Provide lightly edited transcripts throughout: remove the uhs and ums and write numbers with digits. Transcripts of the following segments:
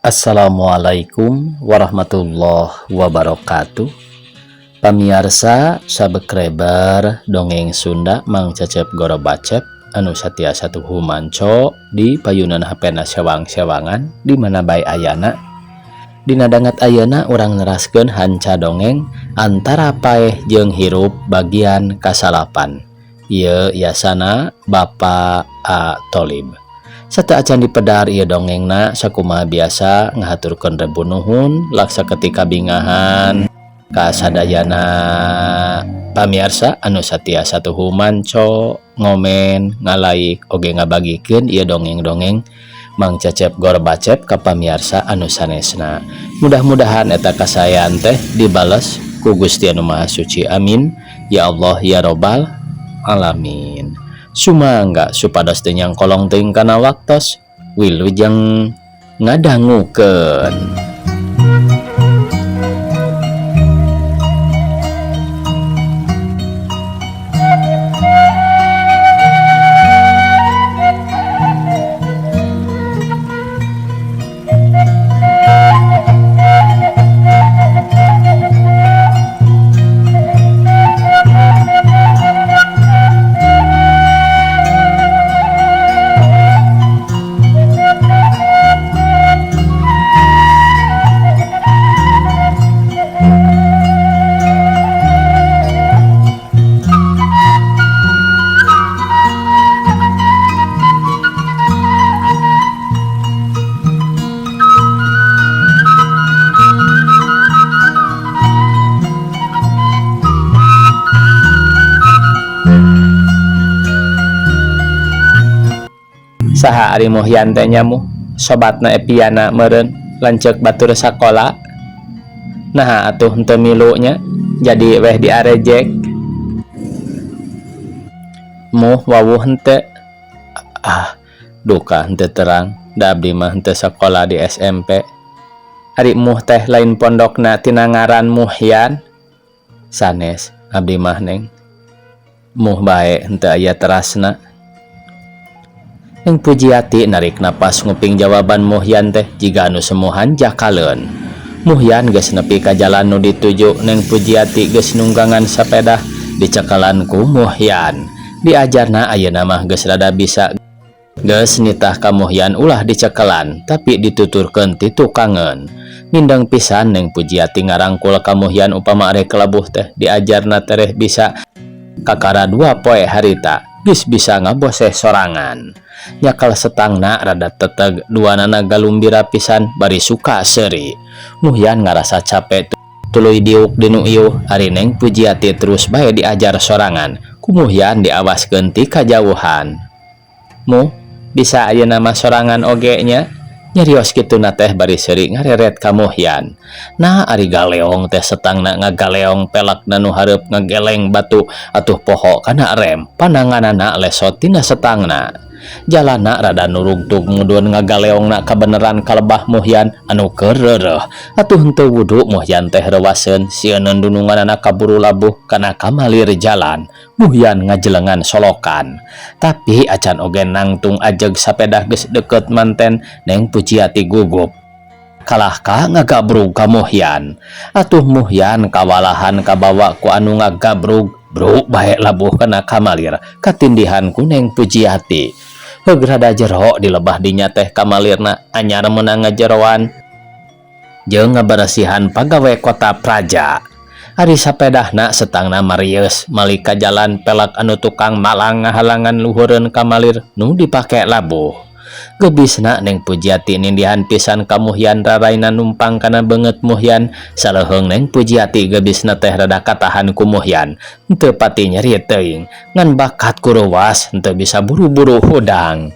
Assalamualaikum warahmatullahi wabarakatuh. Pamiarsa subscriber Dongeng Sunda Mang Cecep Gorobacep anu satiasa tuhu manco di payunan HP na sewang-sewangan di mana bae ayana. Dina danget ayeuna urang neraskeun hanca dongeng Antara Paeh jeung Hirup bagian kasalapan. Ieu yasana Bapak A Tolib. Sateuacan dipedar ieu dongengna, sakumaha biasa ngahaturkeun rebu nuhun laksa ketika bingahan ka sadayana pamiarsa anu satiasa tuhu manco, ngomen, ngalaik, oge ngabagikeun ieu dongeng-dongeng Mang Cecep Gorbacep ka pamiarsa anu sanesna. Mudah-mudahan eta kasaean teh dibales ku Gusti Anu Maha Suci. Amin ya Allah ya Robbal alamin. Sumangga supados teu nyangkolong teuing kana waktos, wilujeng ngadangukeun. Saha ari Muhyan teh nya, Muh? Sobatna Epiana meureun, lanceuk batur sakola. Naha atuh henteu milu nya, jadi weh diarejek. Muh wawuh henteu? Ah, duka henteu terang, da abdi mah henteu sakola di SMP. Ari Muh teh lain pondokna tina ngaran Muhyan? Sanes, abdi mah, Neng. Muh bae henteu aya terasna. Neng Pujiati narik napas nguping jawaban Muhyan teh jiga anu semuhan jakaleun. Muhyan geus nepi ka jalan nu dituju. Neng Pujiati geus nunggangan sapedah dicekalan ku Muhyan. Diajarna ayeuna mah geus rada bisa. Geus nitah ka Muhyan ulah dicekelan tapi dituturkeun ti tukangeun. Mindeng pisan Neng Pujiati ngarangkul ka Muhyan upama arek labuh teh diajarna tereh bisa. Kakara 2 poe harita geus bisa ngaboseh sorangan. Nyakal setangna rada teteg, duanana galumbira pisan bari suka seuri. Muhyan ngarasa capek tuluy diuk dinu iuh, ari Neng Pujiati terus bae diajar sorangan ku Muhyan diawaskeun ti kajauhan. "Muh, bisa ayeuna mah sorangan oge nya?" Nyarios kituna teh bari seuri ngareret ka Muhyan. Nah, ari galeong teh setangna ngagaleong, pelakna nu hareup ngageleng batu, atuh poho kana rem, pananganana lesot tina setangna. Jalana rada nurugtug mudun, ngagaleongna kabeneran kalebah Muhyan anu keur reureuh. Atuh henteu wudu Muhyan teh reuwaseun, sieun dununganana kaburu labuh kana kamalir jalan. Muhyan ngajelengan solokan. Tapi acan oge nangtung ajeg sapedah geus deukeut manten. Neng Pujiati gugup. Kalah ka ngagabrug ka Muhyan. Atuh Muhyan kawalahan kabawa ku anu ngagabrug, bruk bae labuh kana kamalir katindihan ku Neng Pujiati. Heug rada jero di lebah dinya teh kamalirna, anyar meunang ngajeroan jeung ngaberesihan pagawe kota praja. Ari sapedahna setangna marieus malik ka jalan, pelak anu tukang malang ngahalangan luhureun kamalir nu dipake labuh. Gebisna Neng Pujiati nindihan pisan ka Muhyan, raraina numpang kana beungeut Muhyan. Saleuheung Neng Pujiati gebisna teh rada katahan ku Muhyan, henteu pati nyeri teuing ngan bakat ku reuwas henteu bisa buru-buru hudang.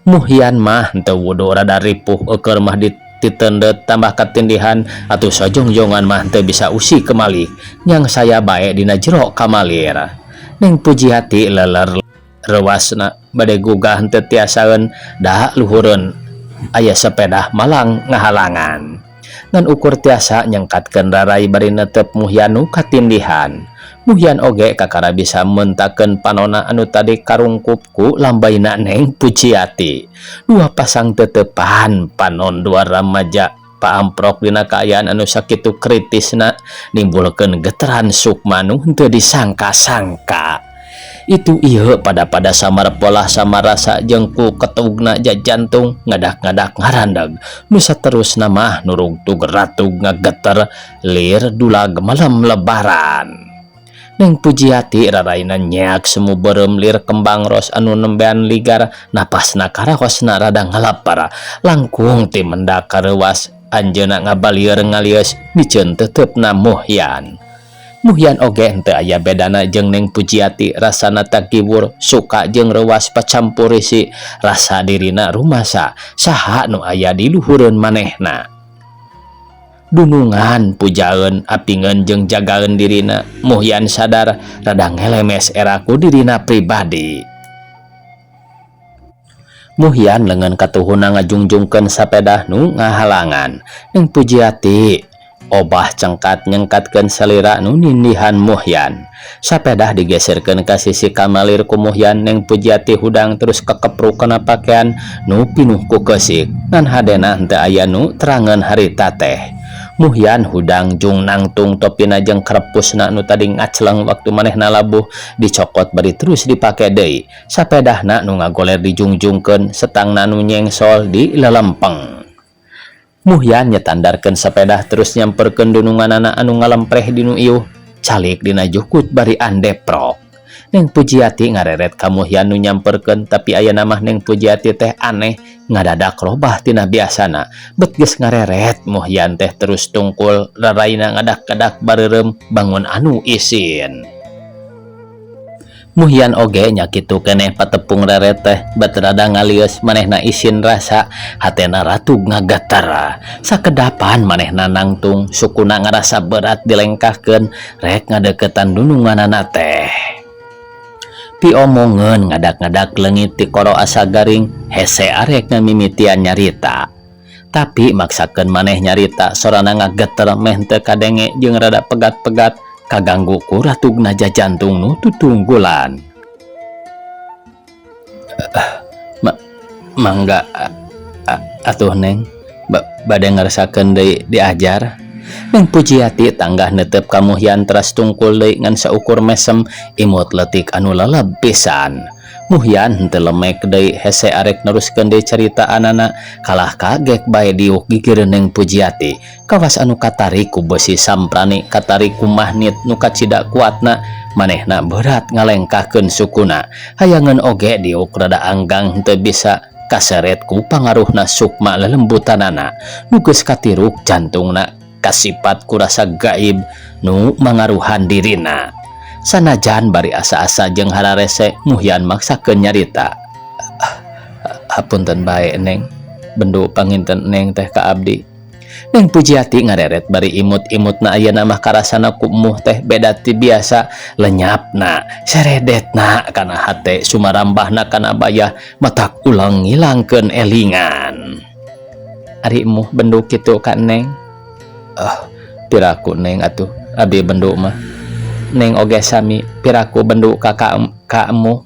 Muhyan mah henteu wudu, rada ripuh, eueur mah ditendet tambah katindihan, atuh sojongjongan mah henteu bisa usi kemalik, nyang saya bae dina jero kamalir. Neng Pujiati leler reuwasna, bade gugah henteu tiasaeun da luhureun aya sepedah malang ngahalangan. Ngan ukur tiasa nyengkatkeun rarai bari netep Muhyan nu katindihan. Muhyan oge kakara bisa mentakeun panona anu tadi karungkup ku lambaina Neng Pujiati. Dua pasang tetepan panon dua remaja paamprok dina kaayaan anu sakitu kritisna nimbulkeun geteran sukma nu henteu disangka-sangka. Itu ieu pada-pada samar polah sama rasa jeung ku ketugna jantung ngadak-ngadak ngarandag nu saterusna mah nurugtug ratug ngageter lir dulag malam lebaran. Neng Pujiati raraina nyeak semu beureum lir kembang ros anu nembean ligar, napasna karaosna rada ngalapar langkung ti mendak kareuwas. Anjeunna ngabalieur ngalieus miceun teutepna Muhyan. Muhyan oge henteu aya bedana jeung Neng Pujiati, rasana tagiwur suka jeung reuwas pacampur risi, rasa dirina rumasa saha nu aya di luhureun manehna. Dunungan pujaeun apingeun jeung jagaeun dirina. Muhyan sadar rada ngelemes era ku dirina pribadi. Muhyan lengan katuhuna ngajungjungkeun sapedah nu ngahalangan. Neng Pujiati obah cengkat nyengkatkeun salira nu nindihan Muhyan. Sapedah digeserkeun ka sisi kamalir ku Muhyan. Neng Pujiati hudang terus kekepruk kana pakaian nu pinuh ku keusik, ngan hadena henteu aya nu terangeun harita teh. Muhyan hudang jung nangtung topina jeung krepusna nu tadi ngacleng waktu manehna labuh dicokot bari terus dipake deui. Sapedahna nu ngagoler dijungjungkeun, setangna nu nyengsol di lelempeng. Muhyan nyetandarkeun sapedah terus nyamperkeun dununganana anu ngalempreh dinu iuh calik dina jukut bari andeprok. Neng Pujiati ngareret ka Muhyan nu nyamperkeun, tapi aya mah Neng Pujiati teh aneh, ngadadak robah tina biasana. Bet geus ngareret, Muhyan teh terus tungkul, raraina ngadak-ngadak bareureum bangun anu isin. Muhyan oge nya kitu keneh, patepung reret teh bet rada ngalieus, manehna isin, rasa hatena ratug ngageter. Sakedapan manehna nangtung, sukuna ngarasa berat dilengkahkeun rek ngadeukeutan dununganana teh. Piomongeun ngadak-ngadak leungit ti koro asa garing, hese arek ngamimitian nyarita. Tapi maksakeun maneh nyarita, sorana ngageter meh teu kadenge jeung rada pegat-pegat kaganggu ku ratugna jantung nu tutunggulan. Ma mangga atuh, Neng, bade ngeresakeun deui diajar. Neng Pujiati tanggah netep ka Muhyan teras tungkul deui ngan saukur mesem, imut letik anu leleb pisan. Muhyan henteu lemek deui, hese arek neruskeun deui caritaanana, kalah kagek bae diuk gigireun Neng Pujiati kawas anu katarik ku besi samprani, katarik ku magnit nu kacida kuatna. Manehna berat ngalengkahkeun sukuna, hayangeun oge diuk rada anggang henteu bisa, kaseret ku pangaruhna sukma lelembutanana nu geus katiruk jantungna, kasipat ku rasa gaib nu mangaruhan dirina. Sanajan bari asa-asa jeung hararese, Muhyan maksakeun nyarita. "Hapunten bae, Neng, bendu panginten Neng teh ka abdi." Neng Pujiati ngareret bari imut-imutna ayeuna mah karasana ku Muh teh beda ti biasa, lenyapna seredetna kana hate, sumarambahna kana bayah, matak ulang ngilangkeun elingan. "Ari Muh bendu kitu ka Neng?" "Ah, piraku Neng atuh abdi bendu mah." "Neng oge sami, piraku bendu ka Emuh."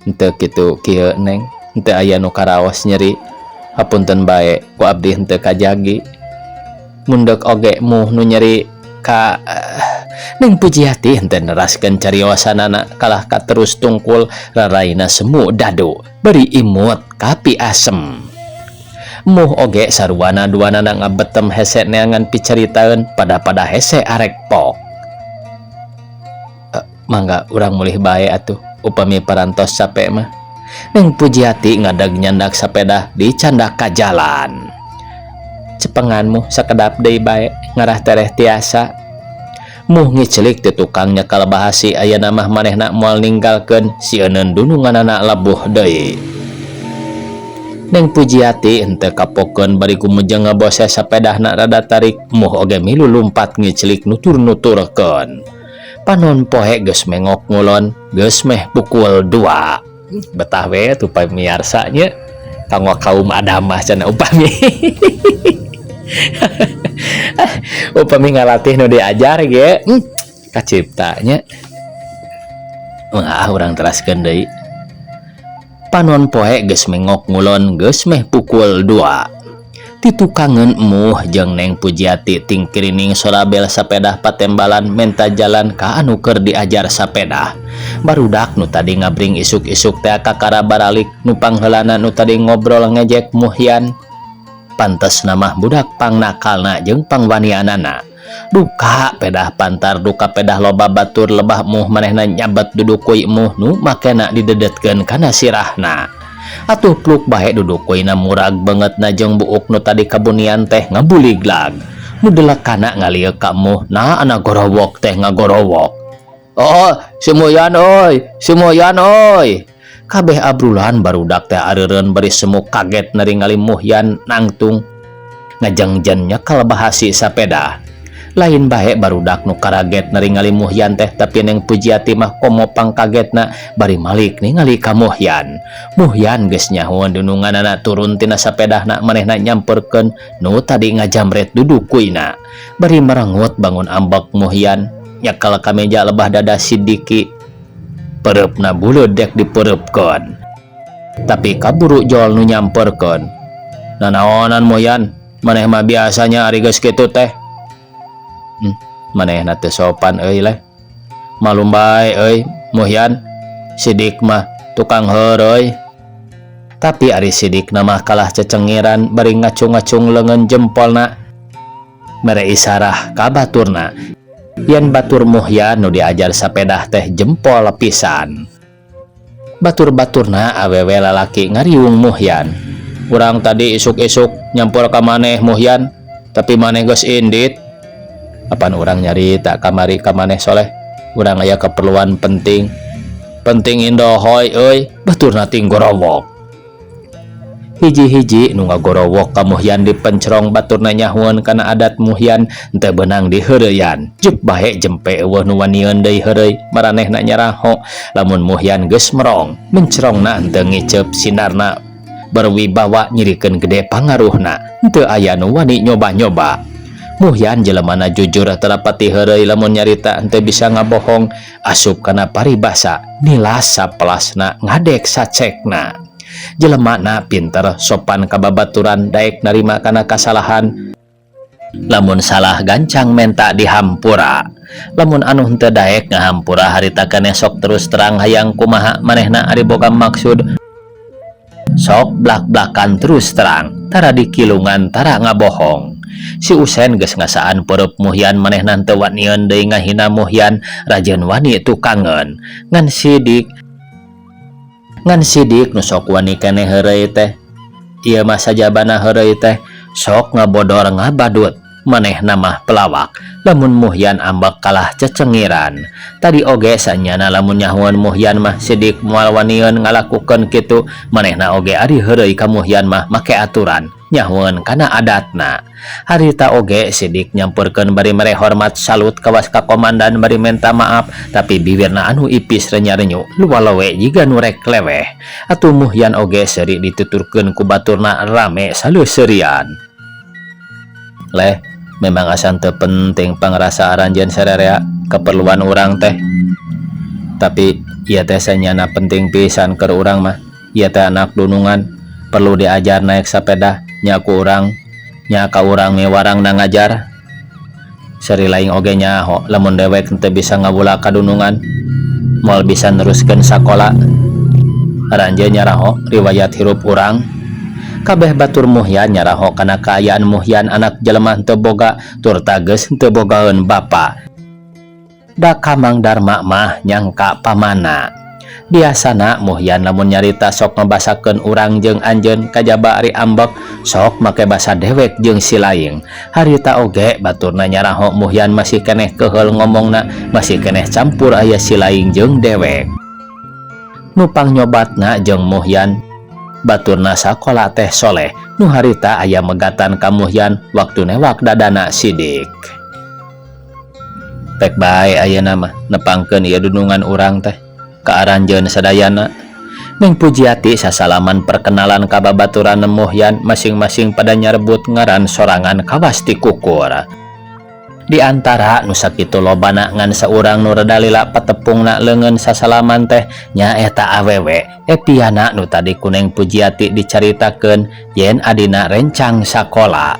"Henteu kitu kieu, Neng, henteu aya nu karaos nyeri, hapunten bae ku abdi henteu kajagi. Mundek oge Muh nu nyeri ka." Neng Pujiati henteu neraskeun cariosanana, kalah ka terus tungkul, raraina semu dadu bari imut kapi asem. Muh oge saruana duanana ngabetem, hese neangan picaritaeun, pada-pada hese arek pok. "Mangga urang mulih bae atuh upami parantos capek mah." Neng Pujiati ngadag nyandak sapedah dicandak ka jalan. "Cepengan, Muh, sakedap deui bae, ngarah tereh tiasa." Muh ngiclik ti tukang nyekal bahasi, ayeuna mah manehna moal ninggalkeun, sieun dununganana labuh deui. Neng Pujiati henteu kapokeun bari gumujeng ngebose sapedahna rada tarik. Muh oge milu lumpat ngiclik nutur-nuturkeun. Panon poe geus mengok ngulon, geus meh pukul 2. Betah we tuh pamiarsa nya, kanggo kaum Adam mah cenah upami upami ngalatih nu diajar ge. Kacipta nya. Wah, urang teraskeun deui. Panon poe geus mengok ngulon, geus meh pukul 2. Titukangeun Emuh jeung Neng Pujiati tingkirining sorabel sapedah patembalan menta jalan ka anu keur diajar sapedah. Barudak nu tadi ngabring isuk-isuk teh kakara baralik, nu pangheulana nu tadi ngobrol ngejek Muhyan. Pantes mah budak pangnakalna jeung pangwanianana. Duka pedah pantar, duka pedah loba batur lebah Muh, manehna nyabet dudukui Emuh nu makena didedetkeun kana sirahna. Atuh pluk bae dudukuina, murag banget na jeung buuk nu tadi kabunian teh ngabuliglag. Nu delekana ngalieu ka Emuh na anak gorowok teh ngagorowok. "Oh, si Muyan oi, si Muyan oi." Kabeh abrulan barudak teh areureun bari semu kaget naringali Muhyan nangtung ngajengjen nyekal bahasi sapeda. Lain bae barudak nu karaget naringali Muhyan teh, tapi Neng Pujiati mah komo pangkagetna bari malik ningali ka Muhyan. Muhyan geus nyahoan dununganana, turun tina sapedahna, manehna nyamperkeun nu tadi ngajamret dudukuina. Bari merengut bangun ambek, Muhyan nyekal kameja lebah dada Sidiki. Pereupna buleud dek dipereupkeun, tapi kaburu jol nu nyamperkeun. "Nanaonan, Muhyan? Maneh mah biasanya ari geus kitu teh." Manehna teu sopan euy leh. Malum bae euy, Muhyan. Sidik mah tukang heureuy. Tapi ari Sidik mah kalah cecengiran bari ngacung-ngacung leungeun jempolna. Mere isarah ka baturna. Yen batur Muhyan nu diajar sapedah teh jempol pisan. Batur-baturna awewe lalaki ngariung Muhyan. "Urang tadi isuk-isuk nyampur ka maneh, Muhyan, tapi maneh geus indit." "Apan urang nyarita kamari ka maneh, Soleh? Urang aya keperluan penting." "Penting indohoy euy," baturna ting gorowok. Hiji-hiji nu ngagorowok ka Muhyan dipencrong baturna nyahueun kana adat Muhyan teu beunang diheureuyan. Juk bae jempe, euweuh nu wanieun deui heureuy. Maranehna nyaraho lamun Muhyan geus merong, mencrongna henteu ngiceup, sinarna berwibawa nyirikeun gede pangaruhna, henteu aya nu wani nyoba-nyoba. Muhyan jelemana jujur teu heureuy, lamun nyarita henteu bisa ngabohong, asup kana paribasa nilas sapelasna, ngadek sacekna. Jelemana pinter, sopan ka babaturan, daek narima kana kasalahan, lamun salah gancang menta dihampura. Lamun anu henteu daek ngahampura, harita keneh sok terus terang hayang kumaha manehna. Ari boga maksud sok blak-blakan terus terang, tara dikilungan, tara ngabohong. Si Usen geus ngasaan peureub Muhyan, manehna teu wanieun deui ngahina Muhyan, rajeun wani tukangeun. Ngan Sidik nu sok wani keneh heureuy teh, ieu mah sajabana heureuy teh sok ngabodor ngabadut. Manehna mah pelawak, lamun Muhyan ambek kalah cecengiran. Tadi oge sanyana lamun nyahuan Muhyan mah Sidik moal wanieun ngalakukeun kitu. Manehna oge ari heureuy ka Muhyan mah make aturan, nyahuan kana adatna. Harita oge Sidik nyamperkeun bari mere hormat salut kawas ka komandan bari menta maaf, tapi bibirna anu ipis renya-renyu luwalowe jiga nu rek leweh. Atuh Muhyan oge seuri dituturkeun ku baturna, rame saleuserian. "Leh, memang asan teu penting pangrasa aranjeun sarerea keperluan urang teh, tapi ieu teh sanyana penting pisan keur urang mah. Ieu teh anak dunungan perlu diajar naik sepeda nya ku urang nya, ka urang miwarang na ngajar. Seri lain oge nyaho lamun dewek teu bisa ngawula kadunungan moal bisa neruskeun sakola. Aranjeun nyaraho riwayat hirup urang." Kabeh batur Muhyan nyaraho kana kaayaan Muhyan, anak jelema teu boga turta geus teu bogaeun bapa. Da ka Mang Darma mah nyangka pamana. Biasana Muhyan lamun nyarita sok ngabasakeun urang jeung anjeun, kajaba ari ambek sok make basa dewek jeung si laing. Harita oge baturna nyaraho Muhyan masih keneh keheul ngomongna, masih keneh campur aya si laing jeung dewek. Nu pangnyobatna jeung Muhyan baturna sakola teh Soleh, nu harita aya megatan ka Muhyan waktu newak dadana Sidik. "Pek bae ayeuna mah nepangkeun ieu dunungan urang teh ka aranjeun sadayana." Neng Pujiati sasalaman perkenalan ka babaturan Muhyan, masing-masing pada nyarebut ngaran sorangan kawas tikukur. Di antara nu sakitu lobana ngan saurang nu rada lila patepungna leungeun sasalaman teh nyaeta awewe Epiana nu tadi ku Neng Pujiati dicaritakeun yen adina rencang sakola.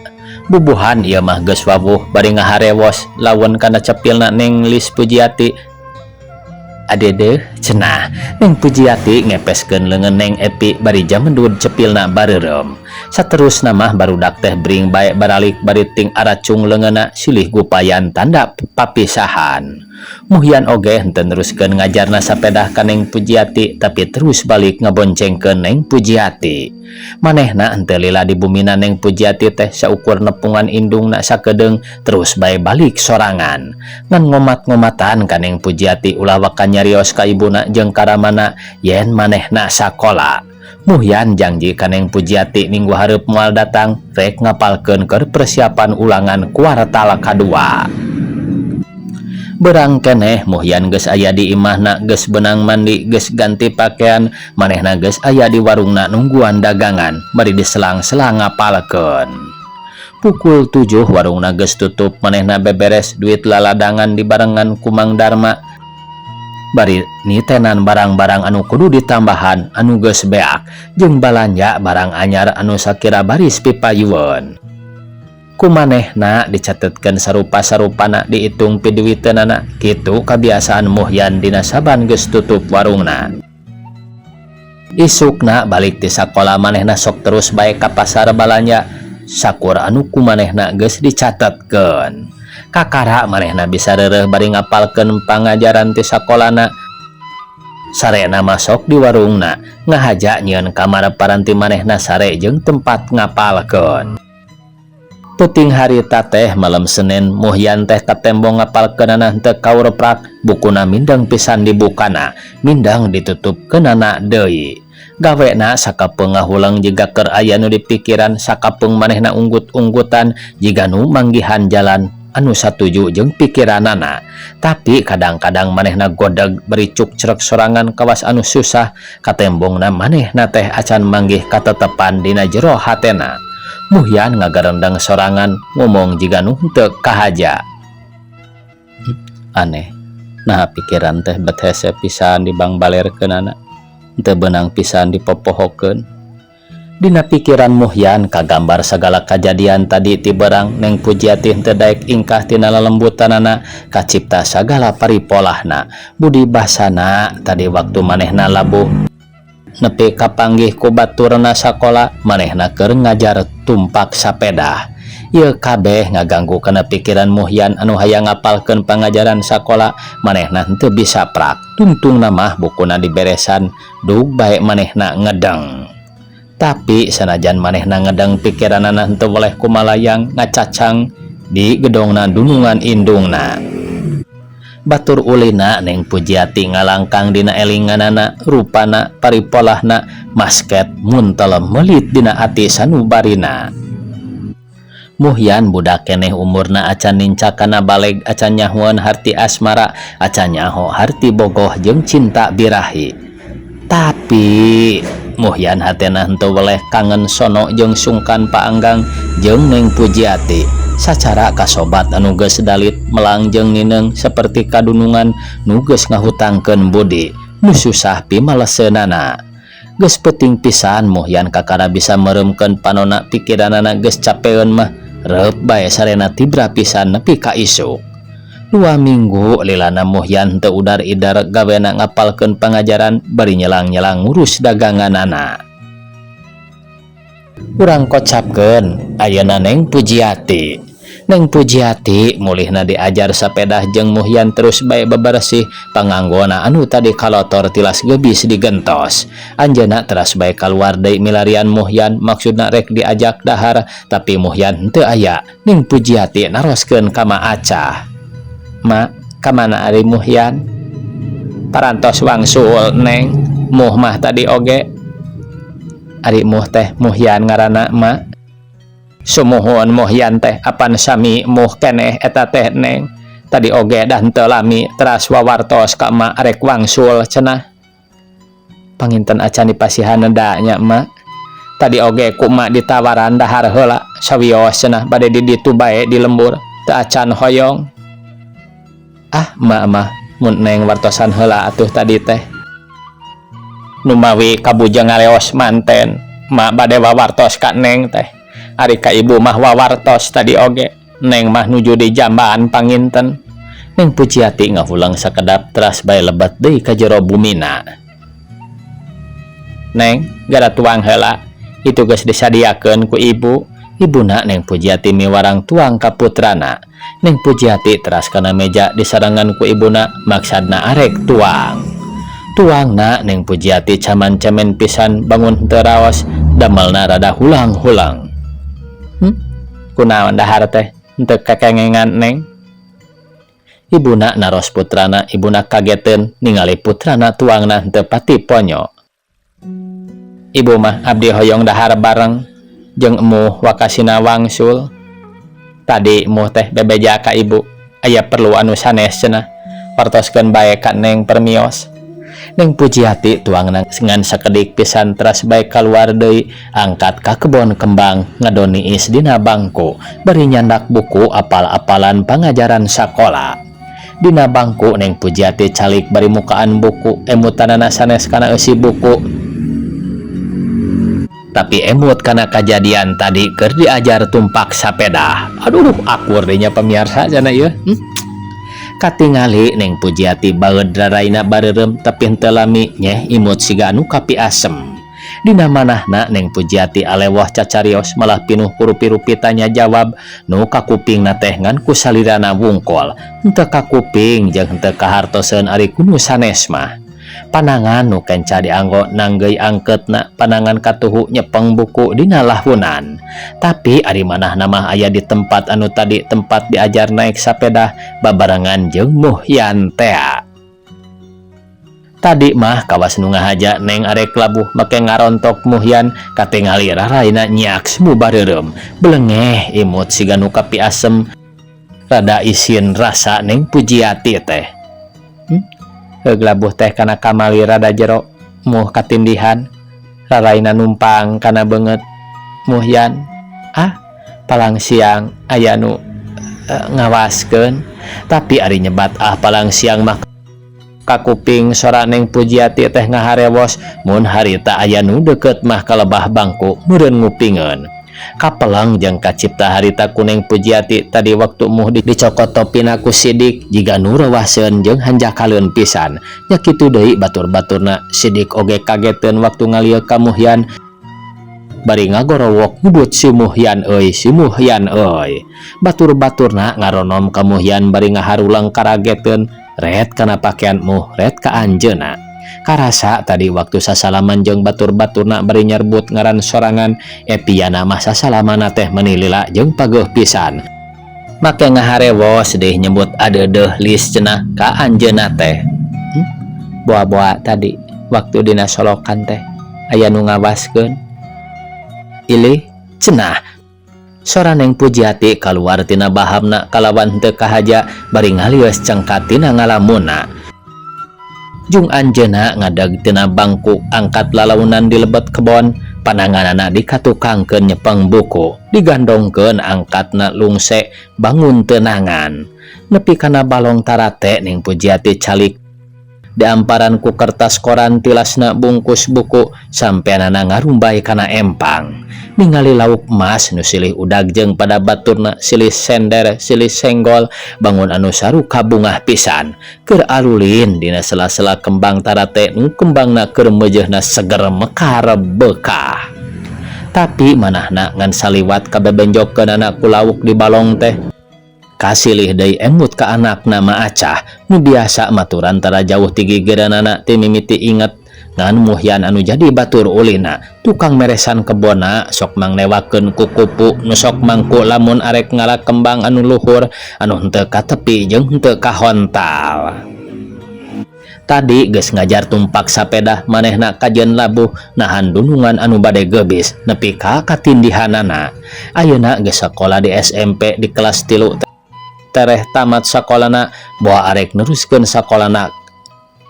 Bubuhan ieu mah geus wawuh bari ngaharewos lawan kana cepilna Neng Lis Pujiati. Adedeh cenah Neng Pujiati ngepeskeun leungeun Neng Epi bari jamendud cepilna bareureum. Saterusna mah barudak teh bring bae baralik bari ting aracung leungeunna silih gupayan tanda papisahan. Muhyan oge henteu neruskeun ngajarna sapedah ka Neng Pujiati tapi terus balik ngaboncengkeun Neng Pujiati. Manehna henteu lila di bumina Neng Pujiati teh saukur nepungan indungna sakedeung terus bae balik sorangan. Ngan ngomat-ngomatan ka Neng Pujiati ulah waka nyarios ka ibuna jeung ka ramana yen manehna sakola. Muhyan janji ka Neng Pujiati minggu hareup moal datang rek ngapalkeun keur persiapan ulangan kuartal kadua. Berang keneh Muhyan geus aya di imahna, geus beunang mandi, geus ganti pakaian, manehna geus aya di warungna nungguan dagangan bari diselang-selang ngapalkeun. Pukul 7 warungna geus tutup, manehna beberes duit laladangan dibarengan ku Mang Darma bari nitenan barang-barang anu kudu ditambahan anu geus beak jeung balanja barang anyar anu sakira baris pipayueun. Ku manehna dicatetkeun sarupa-sarupana, diitung piduiteunana, kitu kabiasaan Muhyan dina saban geus tutup warungna. Isukna balik ti sakola manehna sok terus bae ka pasar balanja sakur anu ku manehna geus dicatetkeun. Kakara manehna bisa reureuh bari ngapalkeun pangajaran ti sakolana. Sarena masuk di warungna ngahaja nyieun kamar paranti manehna sare jeung tempat ngapalkeun. Peuting harita teh malam Senin Muhyan teh katembong ngapalkeunana henteu kaureprak, bukuna mindeng pisan dibukana, mindeng ditutupkeunana deui. Gawena sakapeung ngahuleng jiga keur aya nu dipikiran, sakapeung manehna unggut-unggutan jiga nu manggihan jalan anu satuju jeung pikiranana. Tapi kadang-kadang manehna godeg bari cukcrek sorangan kawas anu susah, katembongna manehna teh acan manggih katetepan dina jero hatena. Muhyan ngagarendeng sorangan ngomong jiga nu henteu kahaja. Aneh, nah pikiran teh bet hese pisan dibangbalerkeunana, henteu beunang pisan dipopohokeun. Dina pikiran Muhyan kagambar sagala kajadian tadi ti berang Neng Pujiati henteu daek ingkah tina lelembutanana, kacipta sagala paripolahna budi basana tadi waktu manehna labuh nepi kapanggih ku baturna sakola manehna keur ngajar tumpak sapedah. Ieu kabeh ngaganggu kana pikiran Muhyan anu hayang ngapalkeun pangajaran sakola manehna henteu bisa prak. Tungtungna mah bukuna diberesan dug bae manehna ngedeng. Tapi sanajan manehna ngedeng pikiranana henteu weleh kumalayang ngacacang di gedongna dunungan indungna. Batur ulina Neng Pujiati ngalangkang dina elinganana, rupana paripolahna masket muntel melit dina ati sanubarina. Muhyan budak keneh umurna acan nincak kana baleg, acan nyahoan harti asmara, acan nyaho harti bogoh jeung cinta birahi. Tapi Muhyan hatena henteu weleh kangen sono jeung sungkan paanggang jeung Neng Pujiati. Sacara kasobat anu geus dalit melang jeung nineung seperti kadunungan nu geus ngahutangkeun budi nu susah pimaleseunana. Geus peuting pisan Muhyan kakara bisa meureumkeun panona, pikiranana geus capeun mah reup bae sarena tibra pisan nepi ka isuk. 2 minggu lilana Muhyan teu udar-idar gawena ngapalkeun pangajaran bari nyelang-nyelang ngurus daganganana. Urang kocapkeun ayeuna Neng Pujiati. Neng Pujiati mulihna diajar sapedah jeung Muhyan terus bae bebersih panganggona anu tadi kalotor tilas gebis digentos. Anjeunna teras bae kaluar deui milarian Muhyan maksudna rek diajak dahar tapi Muhyan henteu aya. Neng Pujiati naroskeun ka Ma Acah. Ma, kamana ari Muhyan? Parantos wangsul Neng, Muh mah tadi oge. Ari Muh teh Muhyan ngaranna Ma. Sumuhun Muhyan teh apan sami Muh keneh eta teh Neng. Tadi oge dah henteu lami teras wawartos ka Ma arek wangsul cenah. Panginten acan dipasihan neda nya Ma. Tadi oge ku Ma ditawaran dahar heula sawios cenah bade di ditu bae di lembur. Teu acan hoyong. Ah, emak mah mun neng wartosan heula atuh tadi teh. Numawi kabujeng ngaleos manten, mak bade wawartos ka neng teh. Ari ka ibu mah wawartos tadi oge. Neng mah nuju di jamban panginten. Neng Pujiati ngahuleng sakedap teras bae lebet deui ka jero bumina. Neng, gara tuang heula. Itu geus disadiakeun ku ibu. Ibuna Neng Pujiati miwarang tuang ka putrana. Neng Pujiati teras kana meja disarengan ku ibuna maksadna arek tuang. Tuangna Neng Pujiati caman-cemen pisan bangun henteu raos, damelna rada hulang-hulang. Kunaon dahar teh henteu kakengengan Neng? Ibuna naros putrana, ibuna kageteun ningali putrana tuangna henteu pati ponyo. Ibu mah abdi hoyong dahar bareng jeung emuh wakasina wangsul. Tadi emuh teh bebeja ka ibu, aya perlu anu sanes cenah. Wartoskeun bae ka Neng permios. Neng Pujiati tuangna ngan sakedik pisan teras bae kaluar deui angkat ka kebon kembang ngadon niis dina bangku bari nyandak buku apal-apalan pangajaran sakola. Dina bangku Neng Pujiati calik bari mukaan buku emutanana sanes kana eusi buku. Tapi emut kana kajadian tadi keur diajar tumpak sapeda. Aduh, akur deui nya pamiarsa cenah ieu. Katingali Neng Pujiati baeud raraina bareureum tapi henteu lami nyeh imut siga anu kapiasem. Dina manahna Neng Pujiati alewoh cacarios malah pinuh ku rupi-rupi tanya jawab nu kakupingna teh ngan ku salirana wungkul. Henteu kakuping jeung henteu kahartoseun ari ku nu sanes mah. Panangan nu kenca dianggo nanggeuy angkeutna panangan katuhu nyepeng buku dina lahunan. Tapi ari manahna mah aya di tempat anu tadi tempat diajar naik sapeda babarengan jeung Muhyan tea. Tadi mah kawas nu ngahaja Neng arek labuh make ngarontok Muhyan katingali raraina nyiaks mubareureum belengeh imut siga nu kapiasem rada isin rasa Neng Pujiati teh. Heug labuh teh kana kamali rada jero muh katindihan raraina numpang kana beungeut Muhyan. Ah, palang siang aya nu ngawaskeun tapi ari nyebat ah palang siang mah kakuping sora Neng Pujiati teh ngaharewos mun harita aya nu deukeut mah kalebah bangku meureun ngupingeun. Kapeleng jeung kacipta harita ku Neng Pujiati tadi waktu muh dicokot topina ku Sidik jiga nu reuwaseun jeung hanjakaleun pisan. Nya kitu deui batur-baturna Sidik oge kageteun waktu ngalieuk ka Muhyan bari ngagorowok nyebut si Muhyan euy si Muhyan euy. Batur-baturna ngaronom ka Muhyan bari ngaharulang karageteun ret kana pakaian muh ret ka anjeunna. Karasa tadi waktu sasalaman jeung batur-baturna bari nyerbut ngaran sorangan epiana mah sasalamana teh meuni lila jeung pageuh pisan. Make ngaharewos deh nyebut adeudeuh lis cenah ka anjeunna teh. Boa-boa tadi waktu dina solokan teh aya nu ngawaskeun. Ilih cenah. Sora Neng Pujiati kaluar tina bahamna kalawan henteu kahaja bari ngalieus cengkat tina ngalamunna. Jung anjeunna ngadag tina bangku angkat lalaunan di lebet kebon pananganana dikatukangkeun nyepeng buku digandongkeun angkatna lungse bangun tenangan nepi kana balong tarate Neng Pujiati calik diamparan ku kertas koran tilasna bungkus buku sampeanana ngarumbay kana empang ningali lauk emas nu silih udag jeung pada baturna silih sender silih senggol bangun anu saruka bungah pisan keur arulin dina sela-sela kembang tarate nu kembangna keur meujeuhna seger mekar bekah. Tapi manahna ngan saliwat kabebenjokeunana ku lauk di balong teh kasilih deui emut ka anakna Ma Acah nu biasa maturan tara jauh ti gigireunana ti mimiti inget ngan Muhyan anu jadi batur ulina tukang meresan kebona sok mangnewakeun ku kupu nu sok mangku lamun arek ngala kembang anu luhur anu henteu katepi jeung henteu kahontal. Tadi geus ngajar tumpak sapeda manehna kajeun labuh nahan dunungan anu bade gebis nepi ka katindihanana. Ayeuna geus sakola di SMP di kelas 3 tereh tamat sakolana boa arek neruskeun sakolana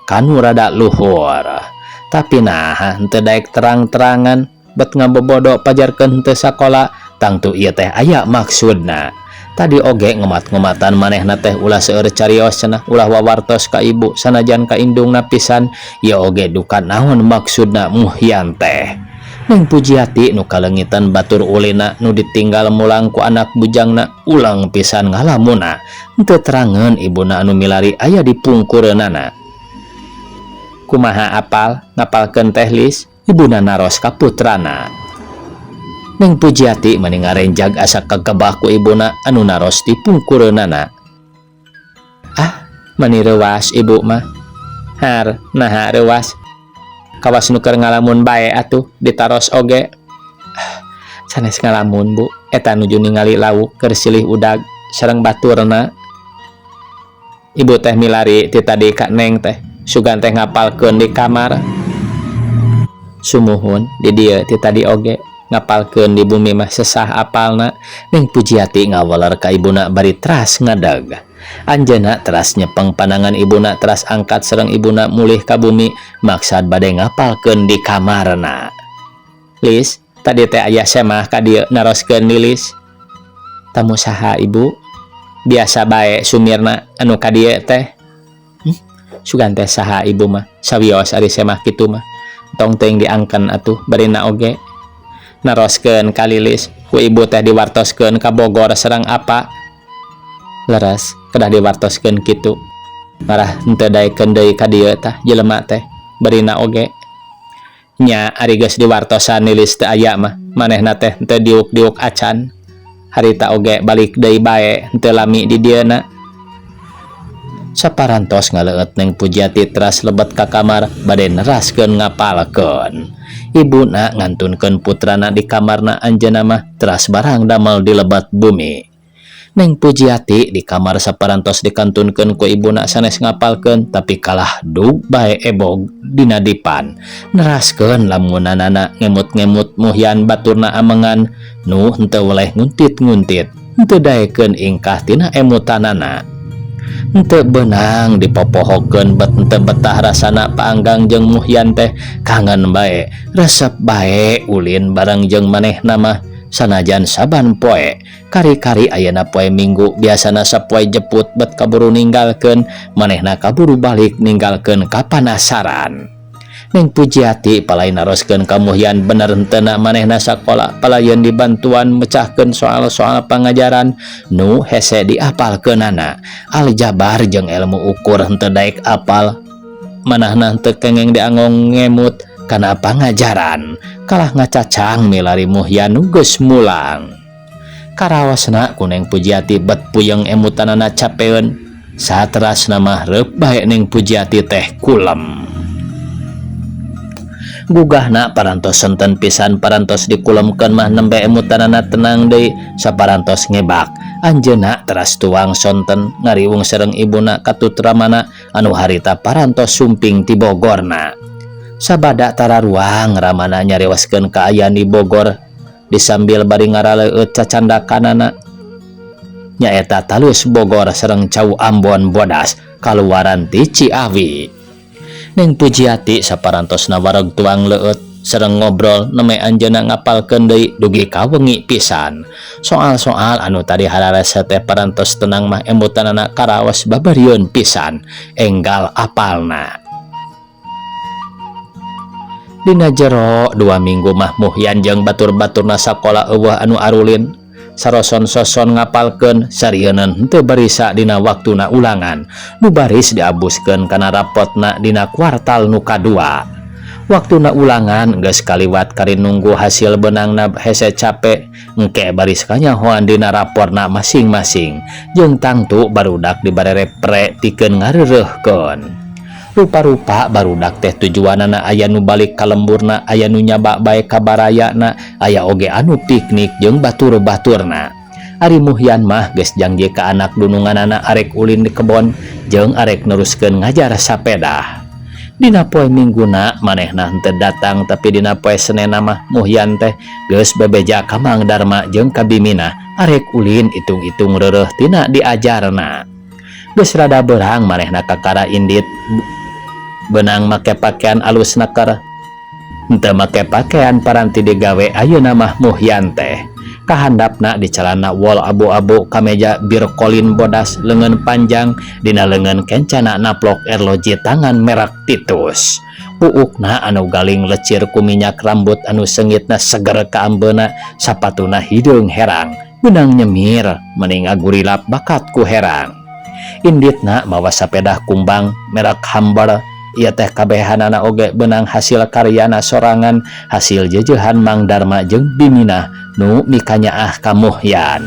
kanu rada luhur. Tapi nah henteu daek terang-terangan bet ngabobodo pajarkeun henteu sakola tangtu ieu teh aya maksudna. Tadi oge ngomat-ngomatan manehna teh ulah seueur carios cenah, ulah wawartos ka ibu sanajan ka indungna pisan. Ieu oge duka naon maksudna Muhyan teh. Neng Pujiati nu kaleungitan batur ulina nu ditinggal mulang ku anak bujangna ulang pisan ngalamuna. Henteu terangeun ibuna anu milari aya di pungkureunana. Kumaha apal ngapalkeun teh Lis? Ibuna naros ka putrana. Neng Pujiati mani ngarenjag asa kagebah ku ibuna anu naros di pungkureunana. Ah, mani reuwas ibu mah. Har, naha reuwas? Kawas nu keur ngalamun bae atuh ditaros oge. Ah, sanes ngalamun bu, eta nuju ningali lauk keur silih udag sareng baturna. Ibu teh milari ti tadi ka Neng teh, sugan teh ngapalkeun di kamar. Sumuhun di dieu ti tadi oge ngapalkeun di bumi mah sesah apalna. Neng Pujiati ngawaler ka ibuna bari teras ngadag. Anjeunna teras nyepeng panangan ibuna teras angkat sareng ibuna mulih ka bumi maksad bade ngapalkeun di kamarna. Lis, tadi teh aya semah ka dieu naroskeun Lilis. Tamu saha ibu? Biasa bae sumirna anu ka dieu teh. Sugan teh saha ibu mah? Sawios ari semah kitu mah. Tong teuing diangken atuh barina oge. Naroskeun ka Lilis, ku ibu teh diwartoskeun ka Bogor sareng apa? Leres, kedah diwartoskeun kitu. Marah henteu daekeun deui ka dieu tah jelema teh barina oge. Nya ari geus diwartosan Lilis teu aya mah, manehna teh henteu diuk-diuk acan. Harita oge balik deui bae henteu lami di dieuna. Saparantos ngaleueut Neng Pujiati teras lebet ka kamar bade neraskeun ngapalkeun. Ibuna ngantunkeun putrana di kamarna anjeunna mah teras barang damel di lebet bumi. Neng Pujiati di kamar saparantos dikantunkeun ku ibuna sanes ngapalkeun tapi kalah dug bae ebog dina dipan. Neraskeun lamunanana ngemut-ngemut Muhyan baturna amengan nu henteu weleh nguntit-nguntit, henteu daekeun ingkah tina emutanana. Henteu beunang dipopohokeun bet henteu betah rasana paanggang jeung Muhyan teh kangen bae, resep bae ulin bareng jeung manehna mah sanajan saban poe. Kari-kari ayeuna poe Minggu biasana sapoe jeput bet kaburu ninggalkeun manehna kaburu balik ninggalkeun kapanasaran. Neng Pujiati palai naroskeun ka Muhyan bener henteuna manehna sakola palayeun dibantuan mecahkeun soal-soal pangajaran nu hese diapalkeunana. Aljabar jeung ilmu ukur henteu daek apal, manahna henteu kengeng diangong ngemut kana pangajaran. Kalah ngacacang milari Muhyan nu geus mulang. Karaosna ku Neng Pujiati bet puyeng emutanana capeun. Saterasna mah reup bae Neng Pujiati teh kulem. Gugahna parantos senten pisan parantos dikulemkeun mah nembe emutanana tenang deui saparantos ngebak. Anjeunna teras tuang sonten ngariwung sareng ibuna katut ramana anu harita parantos sumping ti Bogorna. Sabada tararuang ramana nyarioskeun kaayaan di Bogor disambil bari ngaraleueut cacandakanana. Nyaeta talus Bogor sareng cau Ambon bodas kaluaran ti Ciawi. Neng Pujiati saparantosna wareg tuang leueut sareng ngobrol neme anjeunna ngapalkeun deui dugi ka wengi pisan. Soal-soal anu tadi hararese teh parantos tenang mah emutanana karaos babarieun pisan enggal apalna. Dina jero 2 minggu mah Muhyan jeung batur-baturna sakola eueuh anu arulin. Saroson-soson ngapalkeun sarieuneun henteu barisa dina waktuna ulangan. Nu baris diabuskeun kana rapotna dina kuartal nu kadua. Waktuna ulangan geus kaliwat kari nunggu hasil beunangna hese cape engke baris kanyahoan dina raporna masing-masing. Jeung tangtu barudak dibarere pre tikeun ngareureuhkeun. Rupa-rupa barudak teh tujuanana aya nu balik ka lemburna, aya nu nyaba bae ka barayana, aya oge anu piknik jeung batur-baturna. Ari Muhyan mah geus janji ka anak dununganana arek ulin di kebon jeung arek neruskeun ngajar sapedah. Dina poe Mingguna manehna henteu datang tapi dina poe Senenna mah Muhyan teh geus bebeja ka Mang Darma jeung ka Bimina arek ulin itung-itung reureuh tina diajarna. Geus rada beurang manehna kakara indit benang make pakaian alus neker. Henteu make pakaian paranti digawe ayeuna mah Muhyan teh. Kahandapna di calana wol abu-abu, kameja birkolin bodas leungeun panjang, dina leungeun kencana naplok erloji tangan merek Titus. Buukna anu galing lecir ku minyak rambut anu seungitna seger kaambeuna, sapatuna hideung herang beunang nyemir meni ngagurilap bakat ku herang. Inditna mawa sapedah kumbang merek Humber. Ieu teh kabehanana oge beunang hasil karyana sorangan, hasil jeujehan Mang Darma jeung Biminah nu mikanyaah ka Muhyan.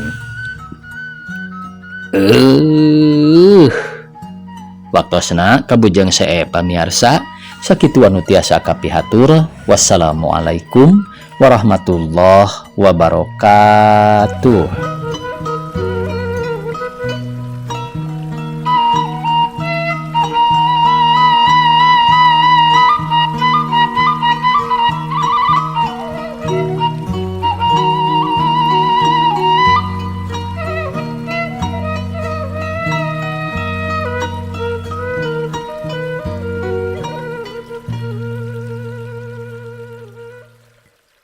Waktosna kabujeng see, pamiarsa. Sakitu anu tiasa kapihatur. Wassalamualaikum warahmatullahi wabarakatuh.